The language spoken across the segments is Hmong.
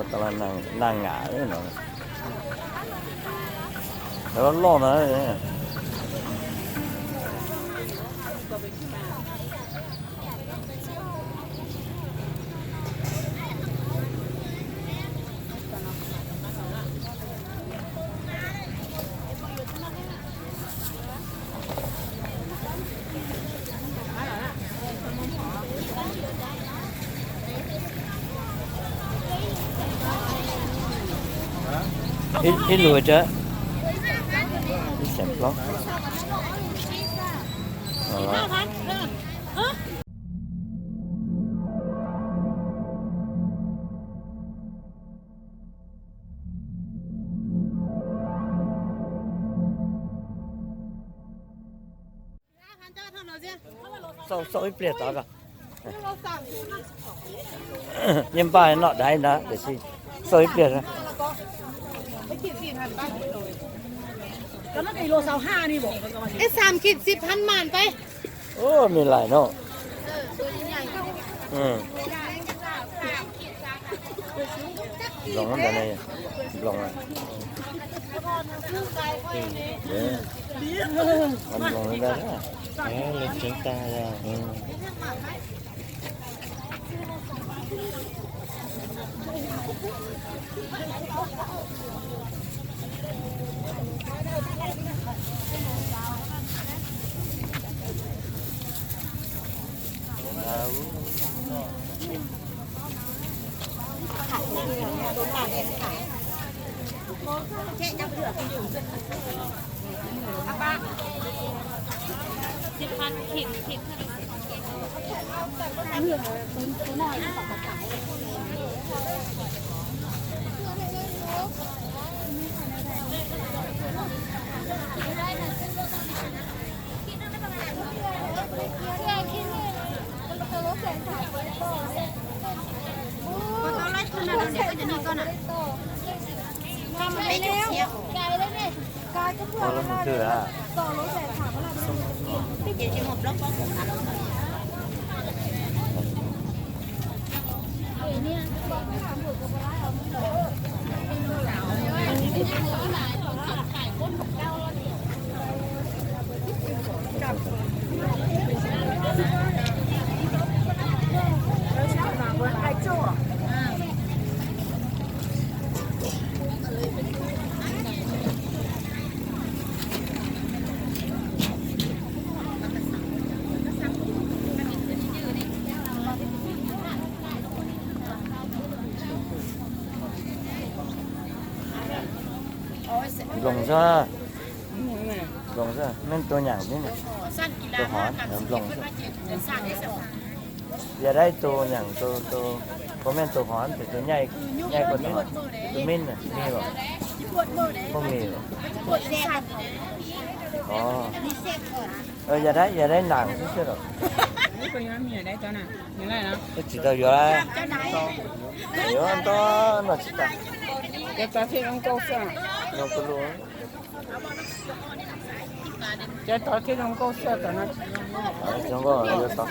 Tau nag ngam no, loj loj na. Ib lus tsa, ib xeem plaub. Xauj ib pliag tod ko. Yeej npaj noj daiv ntag tiam sis xauj ib pliag. Ib xam khim xib phan mam peb. Ub, me lais no. Nploos ntawd, nploos. Nploos ntawd. Lawv tseev tag. Nploos xwb, nploos xwb, nej tus nyaam xwb, tus hov nploos xwb. Yog dab tus nyaam, tus, tus, puas meej tus hov, tus, tus nyaij, nyaij puas tus hov, tus mib na, mib los, puas mib los. Yog dab, yog dab naam xwb xwb los. Tsis tau yuav, yuav ntau no tsis tas. Zoo nkauj xwb. Cov tod thiaj zoo nkauj xwb, cov no tsis zoo nkauj, yuav tod.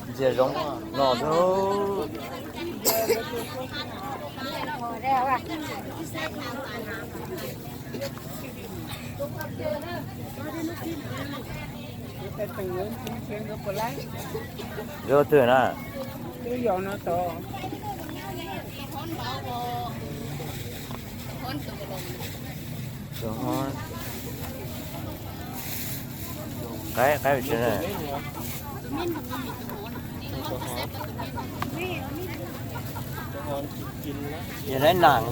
Ntsia zoo no xwb. Zoo twg na? Qaib, qaib tsi na. Yog dab naam.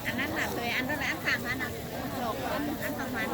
Ăn ngắn mà tôi ăn rất là ăn tạm ăn à. Ăn, ăn tạm ăn.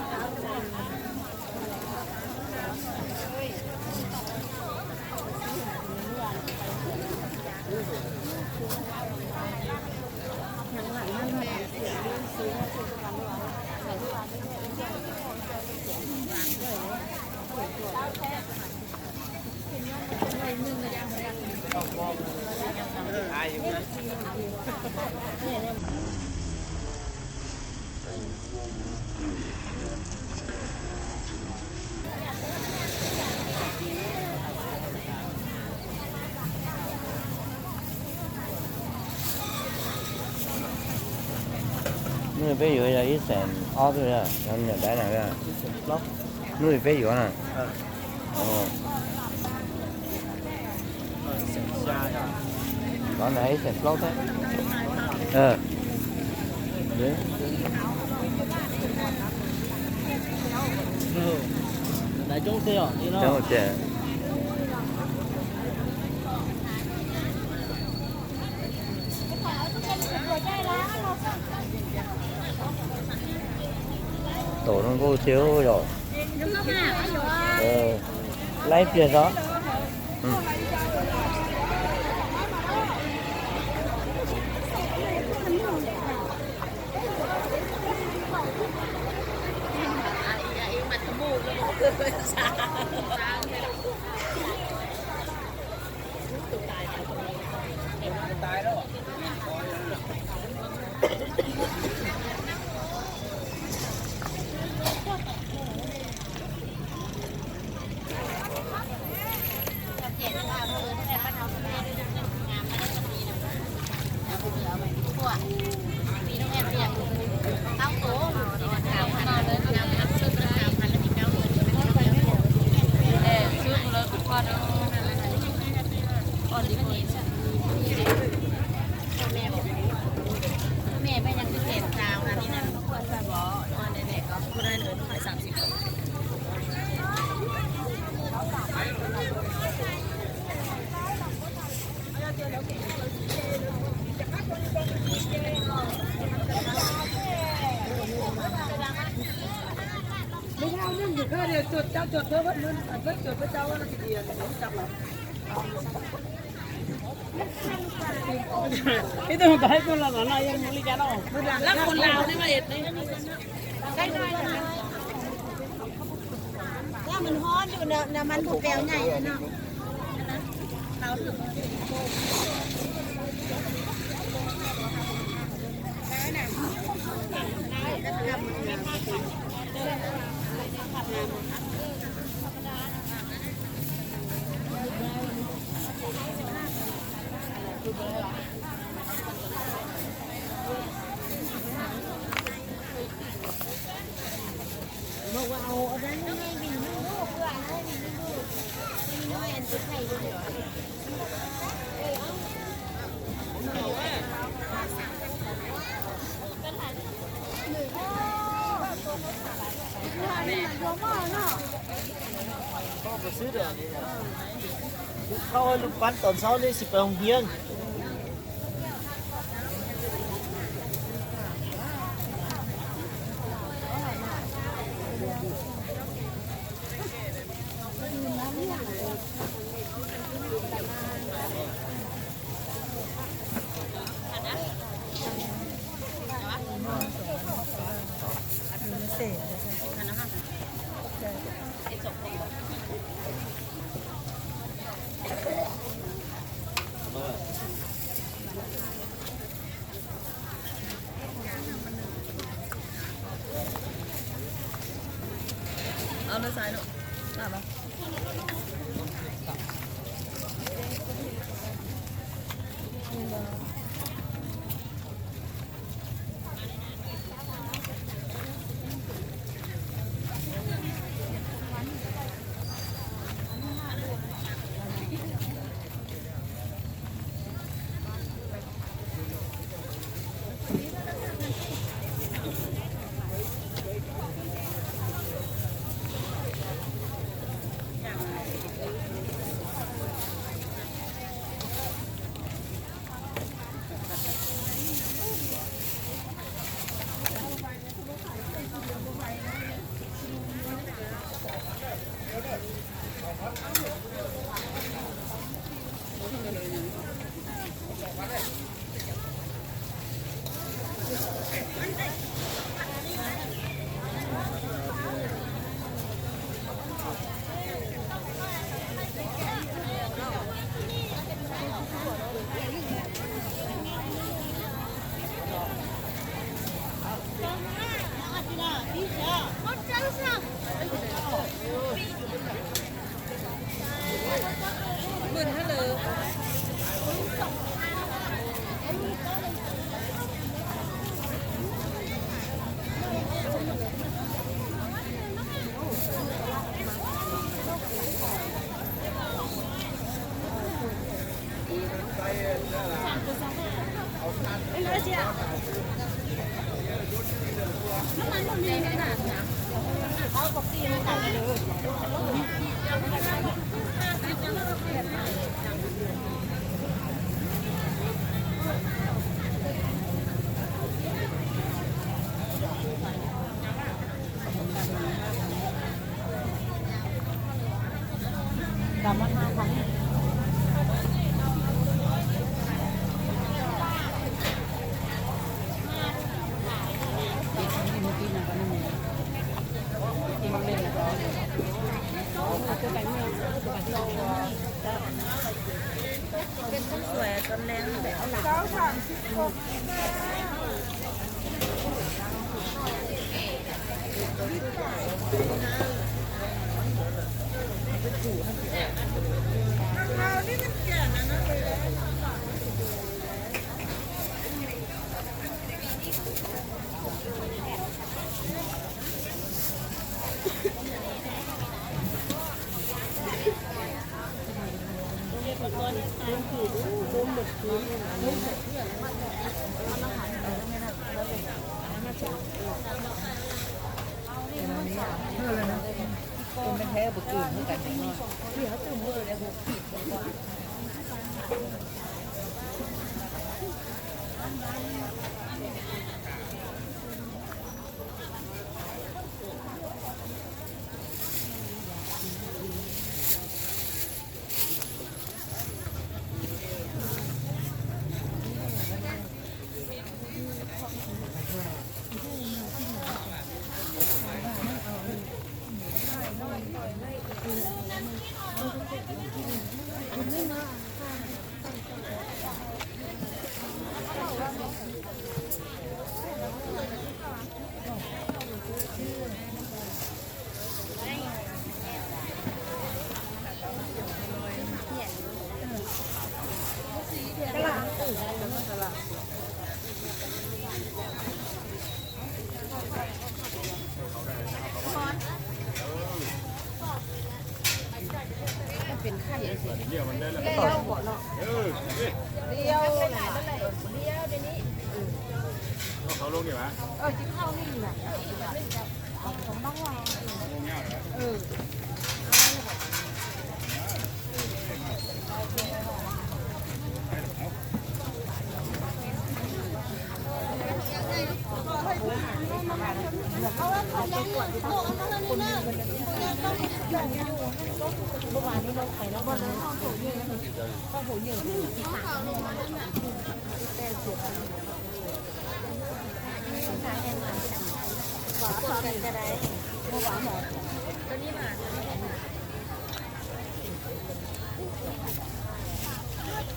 Hnub peb yuav yog ib xees ob xwb, yog niam daiv na. Hnub peb yuav na. Cov ntawd ib xees plaub thiab. Coob tiag. Tom zoo nkauj thiab yom. Laib pliag zog. Ib tug tau ib tug los no yeej mus li cas no. Lab qhov laus ne mas. Nws ho ntws nws mas ntws pes nyais no. Lub pab tom ntxhab nej sis pas hoos hiab.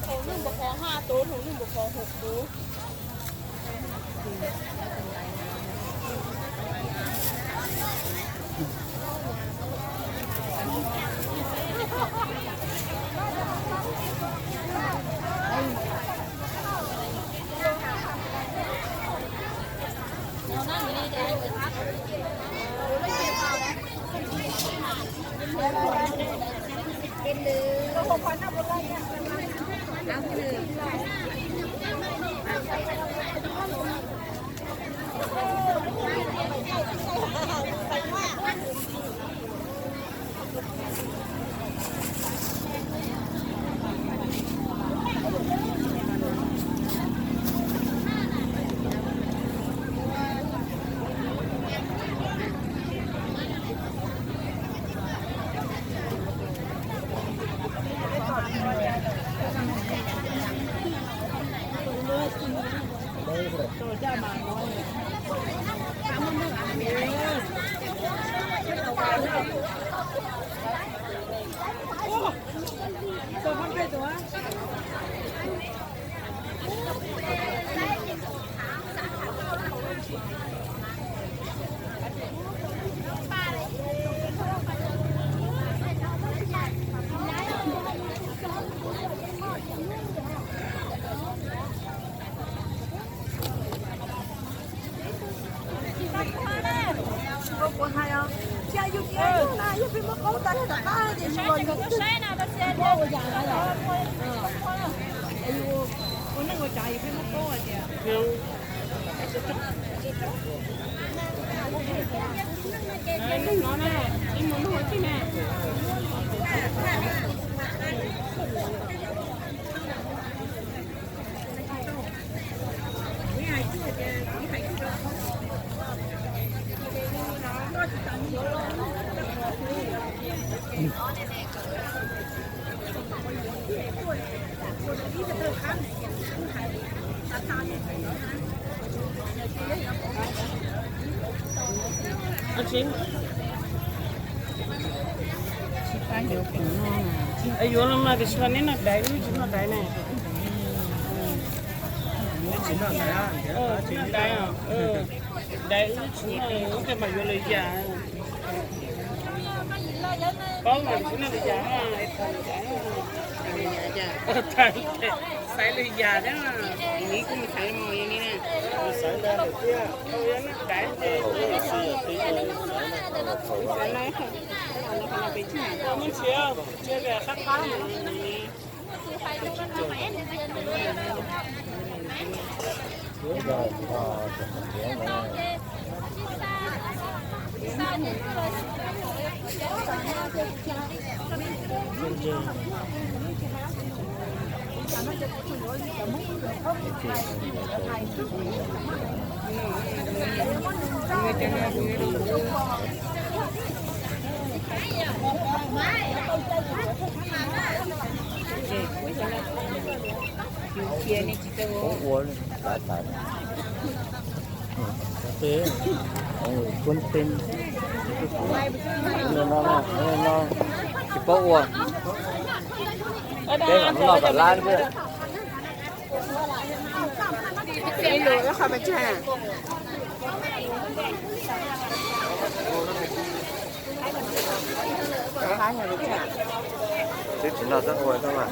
Thau nws npaum qhov haj tub, thau nws npaum qhov hauv tub. Yuav los mas tiam sis mas neb noj daiv, wb tsis noj daiv ne. Tsis noj daiv, daiv wb tsis noj, wb tej mas yuav lwm yam. Paub mas tsis noj lwm yam, xaiv lwm yam thiab. Kuv mus xaiv mus li ne. Xaiv ntawd lawm thiab, noj daiv ces xaiv no, noj pem tsis, noj pem tsis, qab qab. Ua, kuv tsis paub ua, peb mam noj kom lab xwb. Twb tsis noj txob ua xwb mas.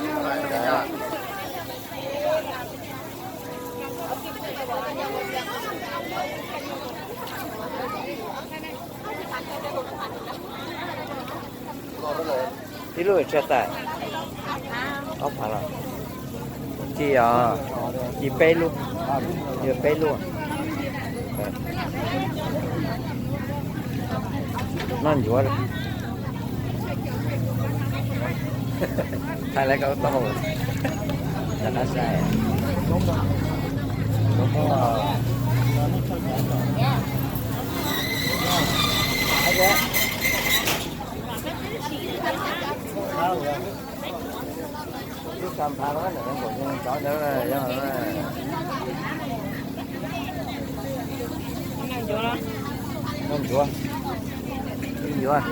Ib lub tsawg tawm? Ob phav los? Ci os, ci peb lub, yog peb lub. Noj ncuav. Thaij lawv koj taub hau, rov qab saib. Noj ncuav, ncuav.